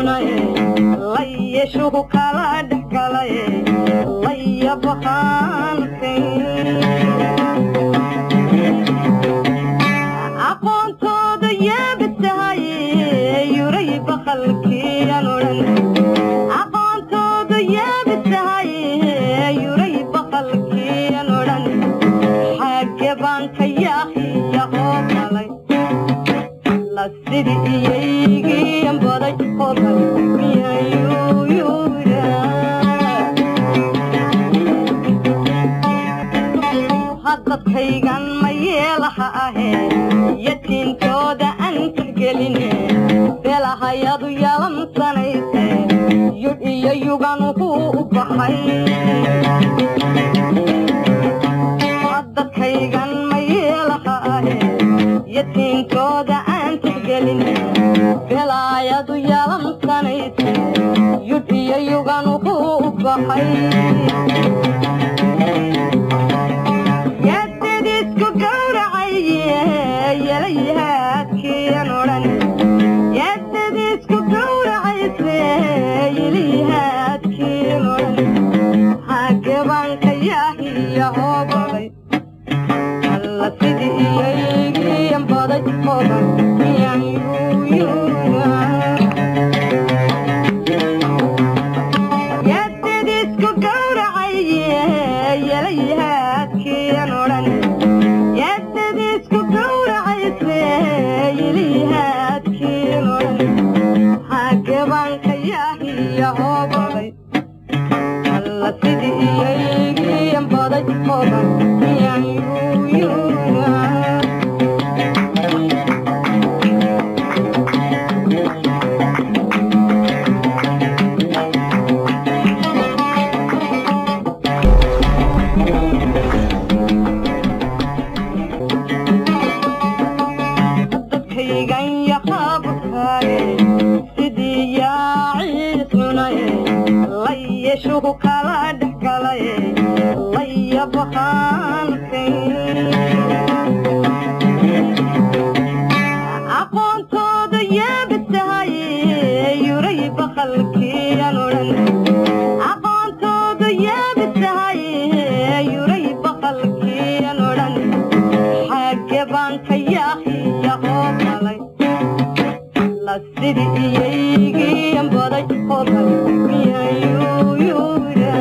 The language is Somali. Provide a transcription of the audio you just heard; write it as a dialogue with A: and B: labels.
A: Cunaye layeshuhu kala dhex galaye layabaqaalkay aqoontooda yeebitahaye yuray baqalkiyan odhan aqoontooda yeebitahaye yuray baqalkiyan odhan xagge baan ka yaahiya oo galay la sidi iyaygiyan baday hodan miyayuyura haddadkaygan ma yeelaha ahe yatiintooda aan tixgeline belahayadu yalamsanayse yudh iyo yuganuhu u baxay haddadkaygan ma yeelaha ahe yatiintooda aan tixgeline belaayadu yalamsanayse yudh iyo yuganuhu u baxay isku gowracaye yelayahaadkiyan odhan yaadad isku gowracayse yelihaadkiyan odhan xagge baan ka yaahiya oo baday alla sidii iyaygiyan baday hodan miyaan yuyura yaadad isku gowracaye yelayahaadkiyan odhan yaadad isku gowracayse yelihaadkiyan odhan xagge baan ka yaahiya oo baday alla sidii iyaygiyan baday hodan miyaan yuyura dadkaygan yaqaabukaaye sidii yaaciis cunaye layeshuhu kala dhex galaye layabaqaalkay aqoontooda yeebitahaye yuray baqalkiyan odhan aqoontooda yeebitahaye yuray baqalkiyan odhan xagge baan ka yaahiya oo galay la sidi iyaygiyan baday hodan miyayuyura.